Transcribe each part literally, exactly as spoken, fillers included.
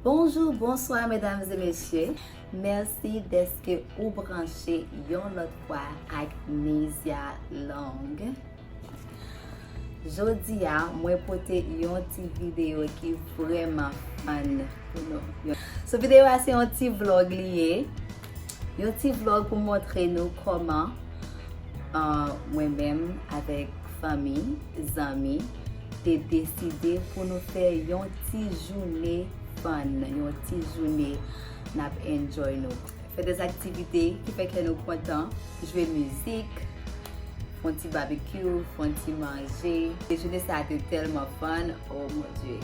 Bonjou, bonswa, medam e mesye. Mèsi dèske ou branche yon lòt fwa ak Mizya Long. Jodi a, mwen pote yon ti videyo ki vrèman fun pou nou. So, videyo a se yon ti vlog li ye. Yon ti vlog pou montre nou kòman, ah, mwen menm avèk fanmi, zanmi, te deside pou nou fè yon ti jounen fun, yon ti jounen n ap enjoy nou. Fè dèzaktivite ki fè kè nou kontan, jwe mizik, fè yon ti babekyou, fè yon ti manje. Dejene sa a te tèlman fun, oh mon Dieu.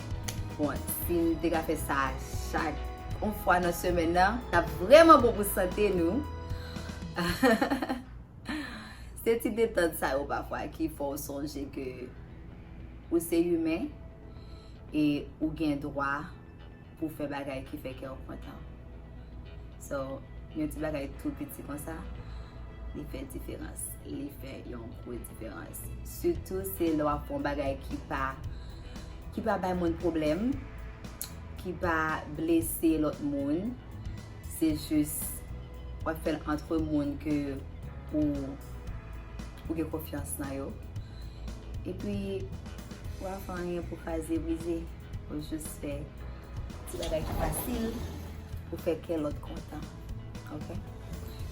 Bon, si n te ka fè sa chak yon fwa nan semèn nan, t ap vrèman bon pou sante nou. Se ti detant sa yo pafwa ki fè w sonje ke ou se imen e ou gen dwa pou fè bagay ki fè kè w kontan. So, yon ti bagay tou piti konsa, li fè diferans. Li fè yon gwo diferans. Sitou se lè w ap fè yon bagay ki pa, ki pa bay moun pwoblèm, ki pa blese lòt moun. Se jis, w ap fè l antre moun ke ou, ou gen konfyans nan yo. Epi, w pa fè anyen pou kraze brize. Ou jis fè ti bagay ki fasil pou fè kè lòt kontan. Ok?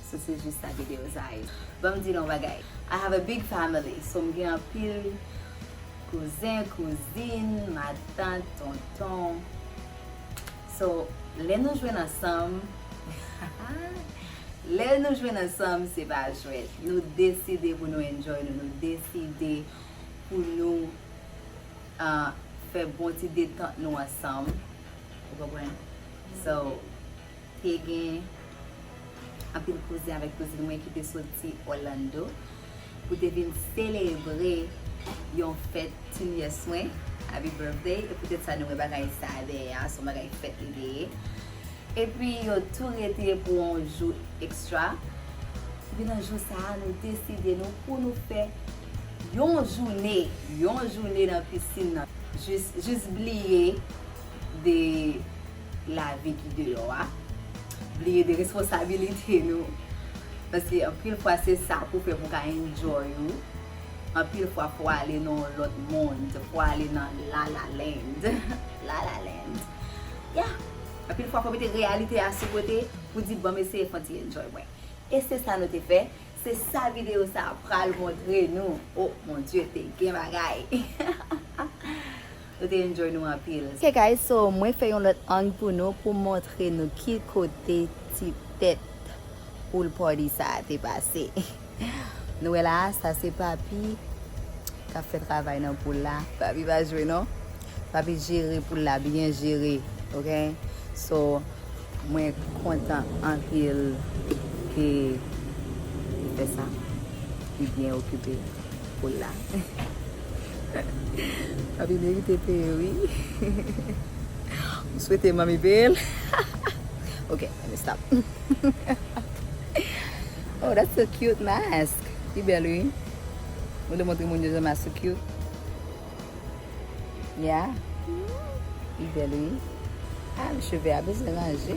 So, se jis sa videyo sa a ye. Ban m di nou yon bagay. I have a big family. So, m gen anpil kouzen, kouzin, matant, tonton. So, lè nou jwenn ansanm, lè nou jwenn ansanm, se pa jwèt. Nou deside pou nou enjoy nou. Nou deside pou nou, ah, fè bon ti detant nou ansanm. Ou konprann? So, te gen anpil kouzen avèk kouzin mwen ki te soti Orlando pou te vin selebre yon fèt ti nyès mwen, happy birthday, e poutèt sa nou wè bagay sa a dèyè a, se yon bagay fèt li te ye. Epi yo tou rete pou yon jou ekstra. Epi nan jou sa a, nou deside nou pou nou fè yon jounen, yon jounen nan pisin nan. Jis, jis bliye de lavi ki deyò a. Bliye de responsabilite nou. Paske anpil fwa se sa pou fè pou ka enjoy ou. Anpil fwa fò w ale nan yon lòt mond, fò w ale nan La La Land. La La Land. Yeah. Anpil fwa fò w mete reyalite a sou kote pou di, "Ban m eseye fè yon ti enjoy mwen." E se sa nou te fè. Se sa videyo sa a pral montre nou. Oh, mon Dieu, te gen bagay. Nou te enjoy nou anpil. Ok, guys, so mwen fè yon lòt ang pou nou, pou montre nou ki kote ti tèt pool party sa a te pase. Nou wè la, sa se papi k ap fè travay nan pool la. Papi pa jwe non. Papi jere poul la, byen jere, ok? So, mwen kontan anpil ke li fè sa. Li byen okipe poul la. Papi merite peye, wi. M swete manmi peye l. Ok, let me stop. Oh, that's a cute mask. Li bèl, wi. Mwen te montre moun yo jan mask yo cute. Yeah. Li bèl, wi. Ah, cheve a bezwen ranje.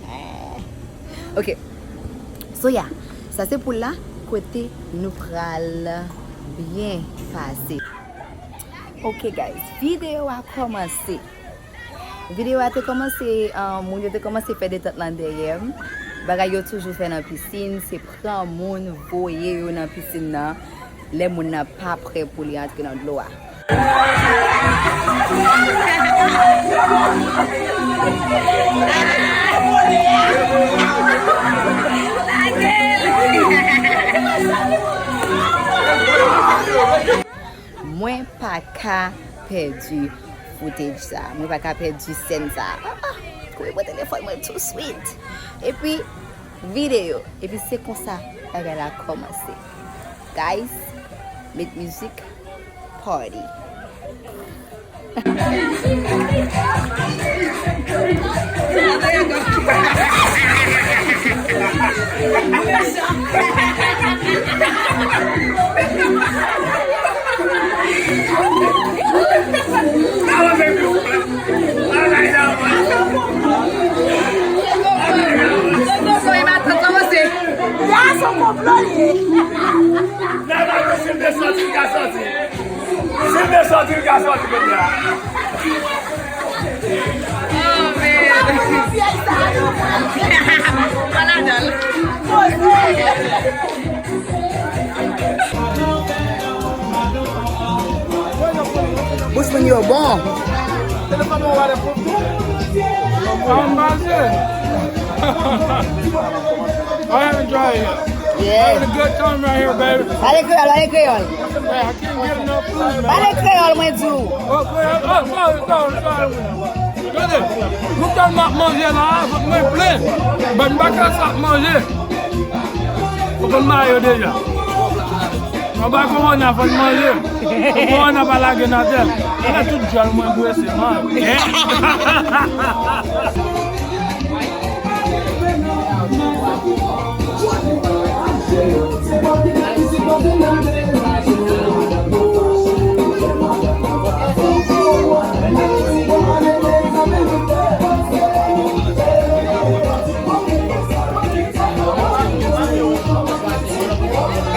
Ah. Ok. So, yeah. Sa se poul la, kote nou pral byen pase. Ok, guys. Videyo a kòmanse. Videyo a te kòmanse, ah, moun yo te kòmanse fè detant lan dèyè m. Bagay yo toujou fè nan pisin, se pran moun, voye yo nan pisin nan. Lè moun nan pa prè pou li antre nan dlo a. Mwen pa ka pèdi footage sa. Mwen pa ka pèdi sèn sa. Ah, ah. Kouri pran telefòn mwen tou swit. Epi, videyo. Epi se konsa bagay la kòmanse. Guys, met mizik, party. Oh, man. Pa ladan l. Bouch moun yo bon. Anbaze. I enjoy it. Yeah. Having a good time right here, baby. Pale kreyòl, pale kreyòl. Hey, I can't get enough food, man. Pale kreyòl, mwen di w. Oh, kreyòl? Oh, sorry, sorry, sorry. Tande, nou tèlman ap manje la, vant mwen plen. But m pa ka sa ap manje. Ou konn bagay yo deja. Anba kowona, fò n manje. Kowona pa lage n atè. Ala tout djòl mwen dwe se manje.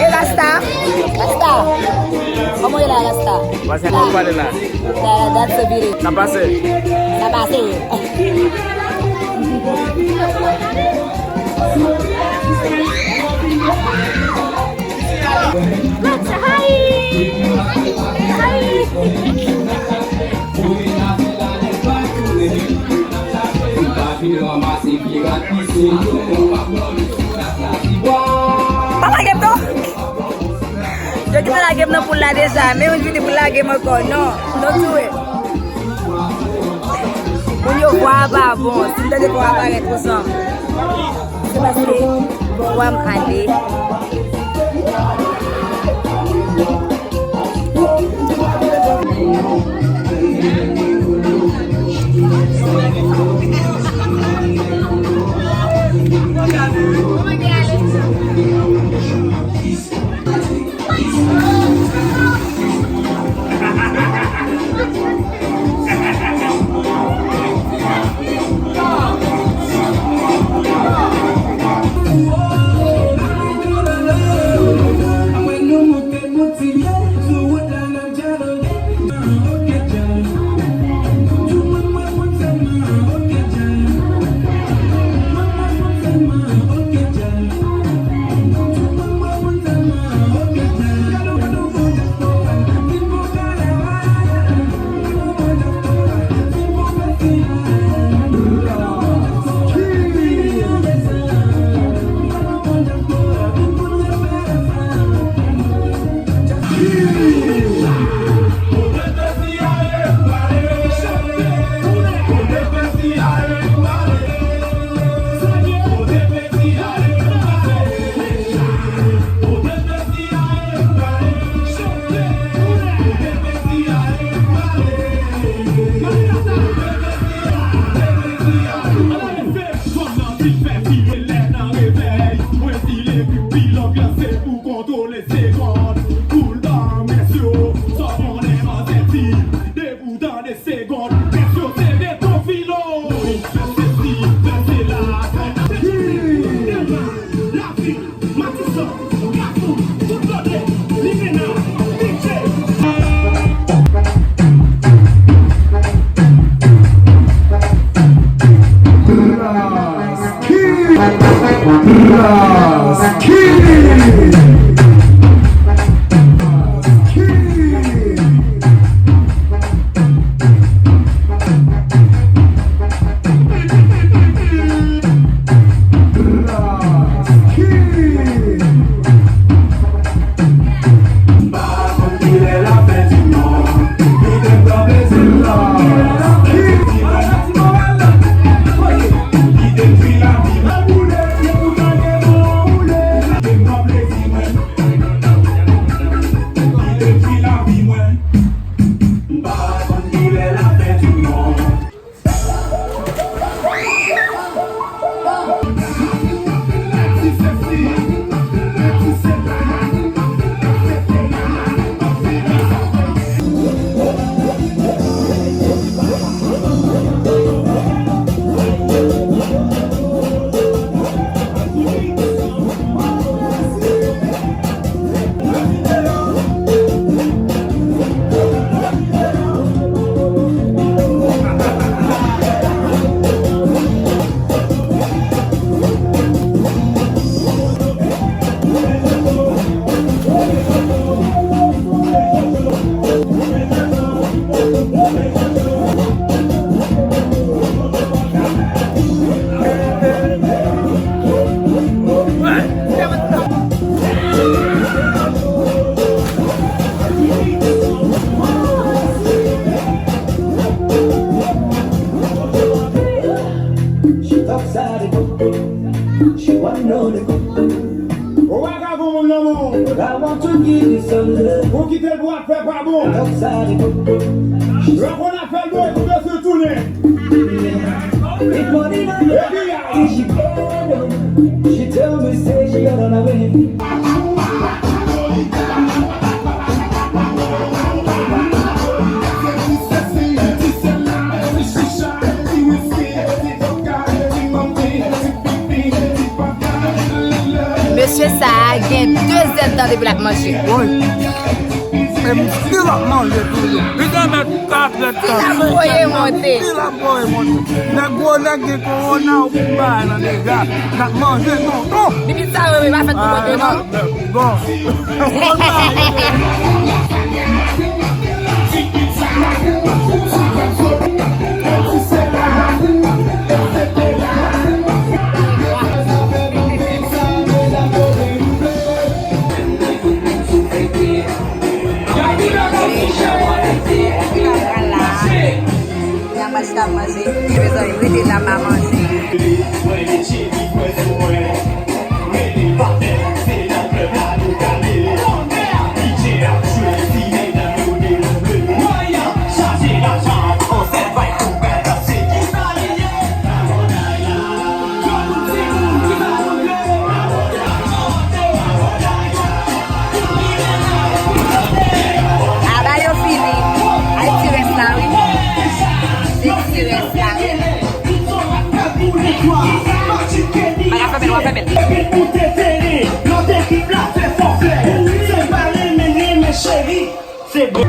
E Rasta? Rasta? Kòman w ye la, Rasta? Pase kòman w pale la? La, la, that's the beauty. Sa pase? Sa pase. Let's hi! Hi! Pa lage m non! Yo gentan lage m nan poul la deja, men youn vini pou lage m ankò. Non, don't do it. Moun yo vwa a pa bon. Si m tande vwa a parèt konsa, se paske vwa m ale. Kite l pou ap fè pa bon. Lè konn ap fè l bon, epi bezwen tounen. Epi a. Mesye sa a gen de zèdtan depi l ap manje. Woy. E m still ap manje toujou. Li ka mèt kat zèdtan, senk zèdtan, still ap voye monte. Nèg gwo nèg gen kowona, ou pou bay nan deja. N ap manje tonton. Depi sa, wi, wi, pa fèt pou manje, non. Bon. N ap manje, n ap manje. Mezanmi, rete la, m a manje. Aba yo fini. Ay, ti rès la, wi. Se ti rès la, wi. Pa ka fèmen, w a fèmen. Se bon.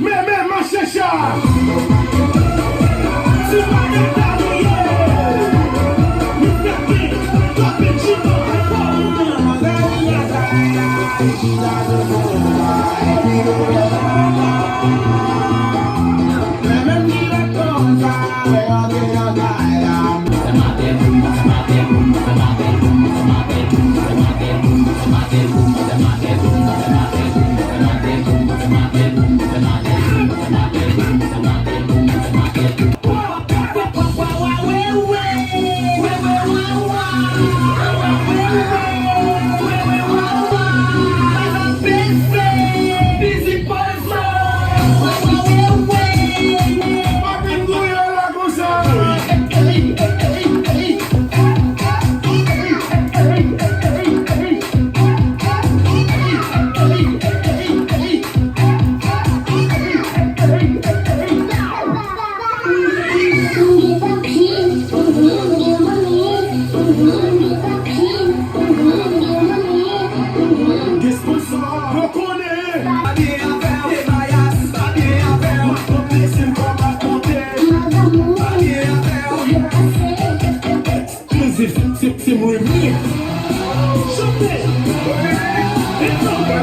Men, men, mache cha! Si w pa gen talon, ye! Se mwen menm. Chante. Nou pa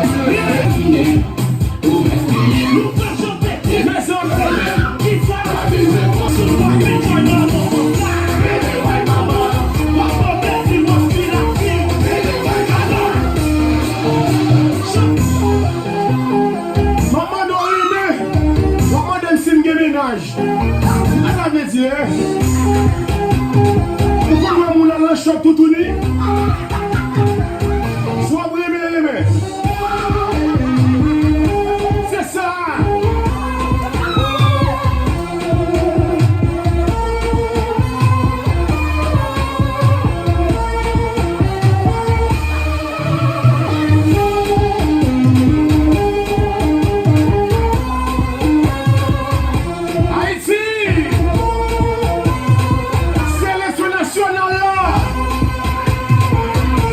chante. Mezanmi. Kisa? Manman Dorime, w ap mande m si m gen mennaj. Sa sa vle di, en? Ou konn wè moun al nan chòp toutouni? Si w ap renmen, renmen. Se sa. Ayiti! Seleksyon nasyonal la!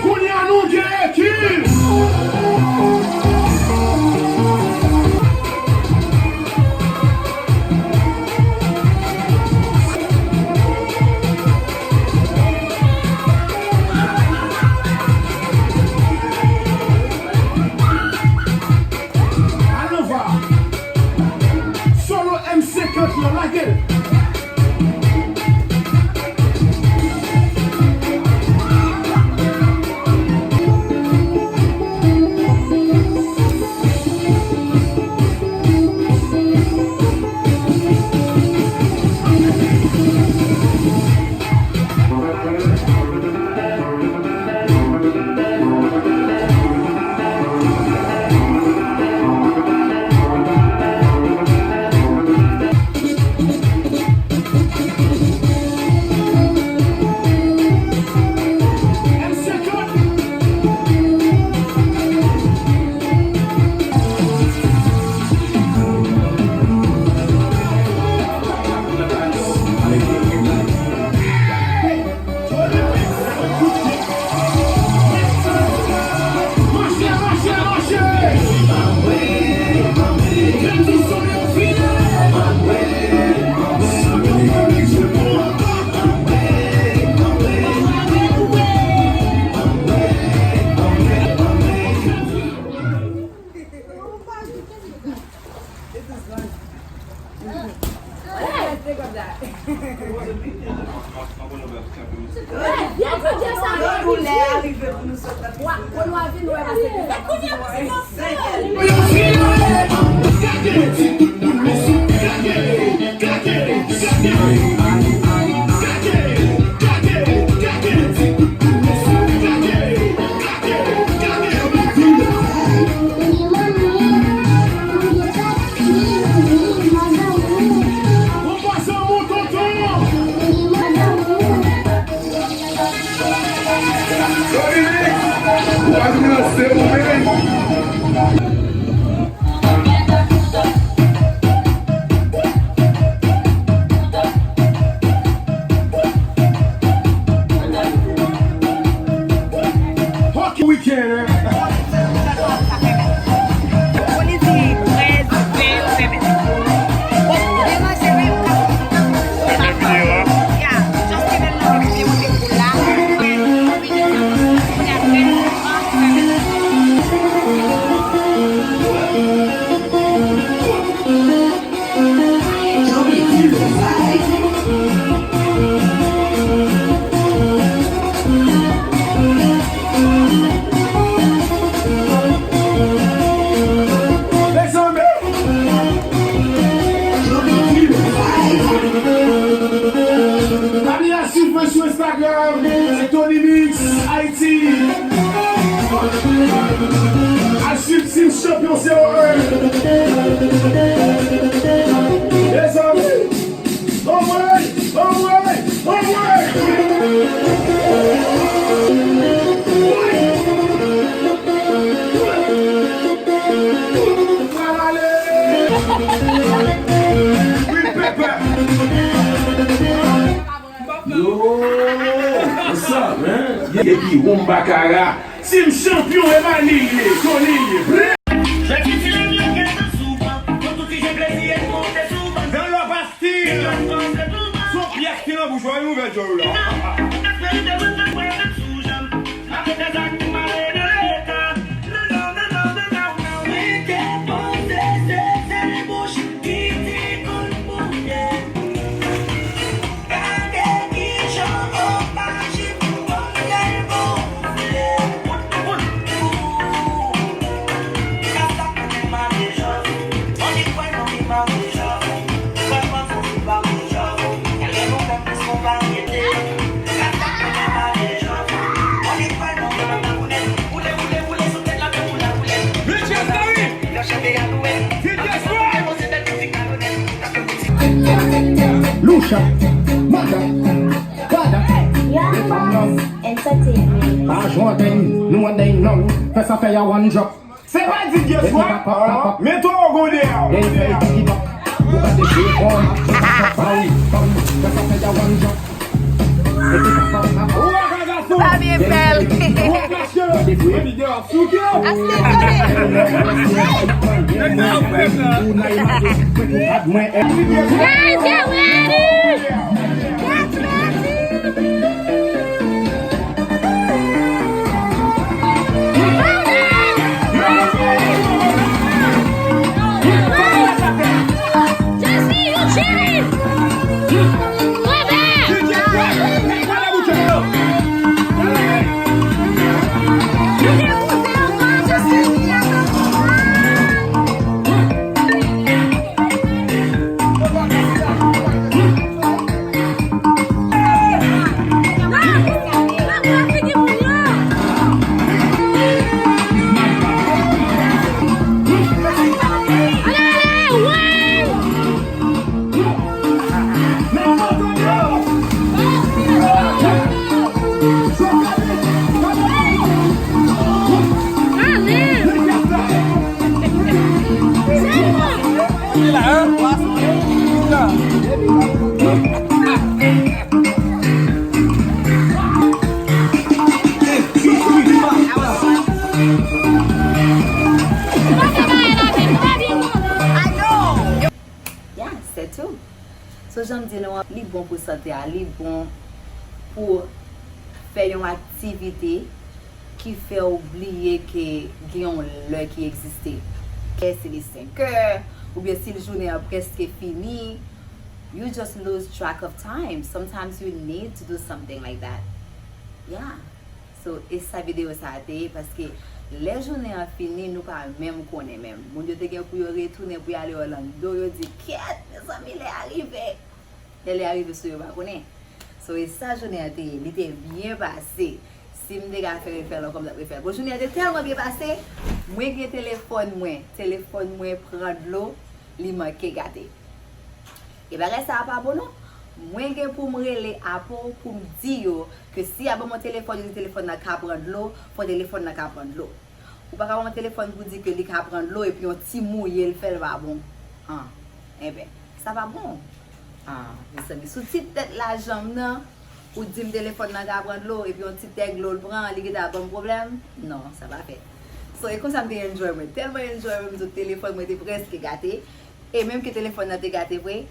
Kounye a nou gen ekip! Al nan va. Solo M senkant lan, lage l. Dominik, ou pa vin lanse ou menm. Hockey weekend, hein? Mezanmi! Pa bliye al swiv mwen sou Instagram, se Tony Mix Haïti. Al swiv Team Champion zewo en. Mezanmi! Anmwey! Anmwey! Anmwey! Pral ale! Wi, pepe! Yo, what's up, man? Epi Wonm Bakara, Team Champion, e pa li l ye, Tony l ye. Nan lòv a stil. Son pyès ki nan bouch ou, yon nouvèl djòl la. Lucha, mada, bada. Young Boss Entertainment. Pa jwe andeyn, nou andeyn non. Fè sa fè ya one drop. Se pa di gyeswa, men to gon de a. Ou pa de jwe bon. Fè sa fè ya one drop. Ou pa ka gason. Sa byen fè l. Ou pa ka chè. Epi de a souke. Aste tande. Guys, get ready. Get ready. Yeah, se tou. So, jan m di nou an, li bon pou sante a, li bon pou fè yon aktivite ki fè w bliye ke gen yon lè ki egziste. Kè si li senkè, oubyen si jounen an prèske fini, you just lose track of time. Sometimes you need to do something like that. Yeah. So, e sa videyo sa a te ye, paske lè jounen an fini, nou pa menm konnen menm. Moun yo te gen pou yo retounen pou y ale Orlando, yo di, "Kèt, mezanmi, lè a rive." Lè lè a rive sou yo pa konnen. So, e sa jounen an te ye, li te byen pase. Si m te ka fè refè l ankò, m t ap refè l. Bon, jounen an te tèlman byen pase, mwen gen telefòn mwen, telefòn mwen pran dlo, li manke gate. E bagay sa a pa bon non. Mwen gen pou m rele Apple pou m di yo ke si y a ban m yon telefòn, yo di telefòn nan ka pran dlo, fò telefòn nan ka pran dlo. Ou pa ka ban m yon telefòn pou di ke li ka pran dlo epi yon ti mouye l fè l pa bon. An, enben, sa pa bon. An, mezanmi, sou ti tèt lajan m nan, ou di m telefòn nan ka pran dlo epi yon ti tèk dlo l pran, li gentan ban m pwoblèm? Non, sa pa fèt. So, e konsa m te enjoy mwen. Tèlman enjoy mwen, m di w telefòn mwen te prèske gate. E menm ke telefòn nan te gate vre,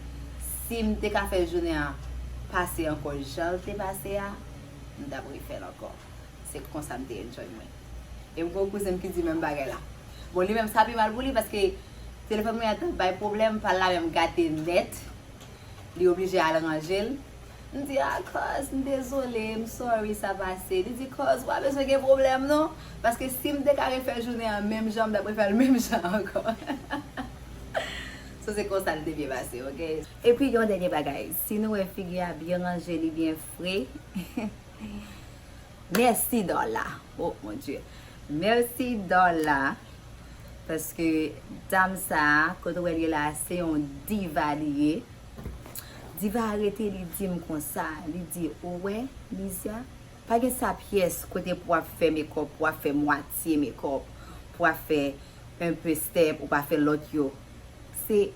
si m te ka fè jounen an pase ankò jan l te pase a, m t ap refè l ankò. Se konsa m te enjoy mwen. E m gen yon kouzen m ki di menm bagay la. Bon, li menm sa pi mal pou li paske telefòn mwen an t ap bay pwoblèm, pa l la menm gate nèt. Li oblije al ranje l. M di, "Ah, cuz, m dezole, m sorry sa pase." Li di, "Cuz, ou pa bezwen gen pwoblèm non, paske si m te ka refè jounen an menm jan, m t ap refè l menm jan ankò." So, se konsa l te byen pase, oke? Epi, yon dènye bagay, si nou wè figi a byen ranje, li byen fre, mèsi Dòla. Oh, mon Dieu. Mèsi Dòla. Paske dam sa a, kote w wè l ye la, se yon diva li ye. Diva a rete, li di m konsa, li di, "Ou wè, Mizya, pa gen sa pyès kote pou w ap fè mekòp, pou w ap fè mwatye mekòp, pou w ap fè un peu step, ou pa fè lòt yo. Se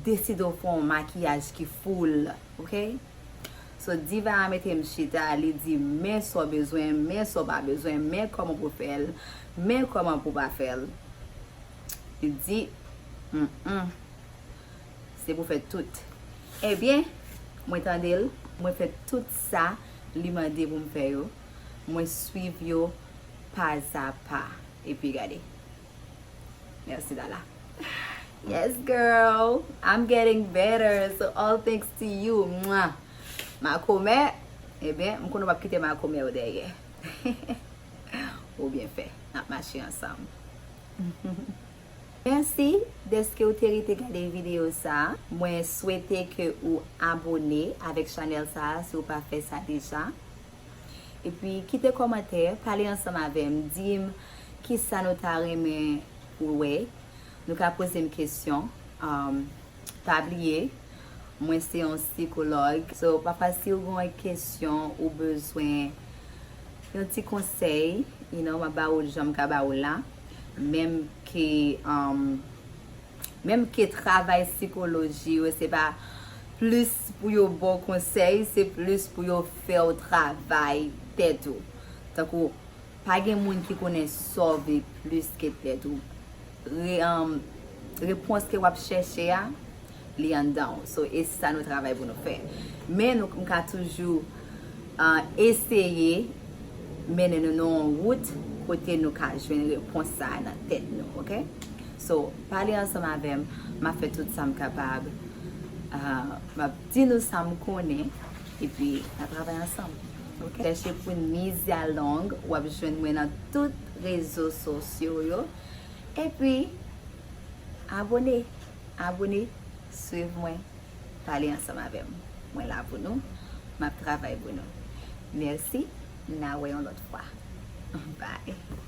deside w fè yon makiyaj ki full, oke?" So, diva a mete m chita, li di, "Men sa w bezwen, men sa w pa bezwen, men kòman pou w fè l, men kòman pou w pa fè l." Li di, "Mm, mm, se pou w fè tout." Ebyen, mwen tande l, mwen fè tout sa li mande pou m fè yo. Mwen swiv yo pa a pa. Epi gade. Mèsi, Lala. Yes, girl. I'm getting better. So, all thanks to you. Mwah. Makomè, ebyen, m konnen w p ap kite makomè yo dèyè. Ou byen fè. N ap mache ansanm. Mèsi dèske w te rete gade videyo sa a. Mwen swete ke ou abone avèk chanèl sa a si w pa fè sa deja. Epi kite kòmantè, pale ansanm avè m, di m kisa nou ta renmen pou wè. Nou ka poze m kesyon. Um, pa bliye, mwen se yon sikològ. So, pafwa si w gen yon kesyon ou bezwen yon ti konsèy, you know, m ap ba ou l jan m ka ba ou l la. Menm ke, um, menm ke travay sikoloji yo, se pa plis pou yo ba w konsèy, se plis pou yo fè w travay tèt ou. Tankou, pa gen moun ki konnen sa w vle plis ke tèt ou. Re, um, repons ke w ap chèche a, li anndan w. So, e sa nou travay pou nou fè. Men nou, m ka toujou, uh, eseye mennen nou nan yon wout kote nou ka jwenn repons sa a nan tèt nou, oke? So, pale ansanm avè m, m ap fè tout sa m kapab. Uh, m ap di nou sa m konnen, epi n a travay ansanm, oke? Chèche pou Nizia Long, w ap jwenn mwen nan tout rezo sosyo yo. Epi, abone, abone, swiv mwen, pale ansanm avè m. Mwen la pou nou, m ap travay pou nou. Mèsi, n a wè yon lòt fwa. Bye.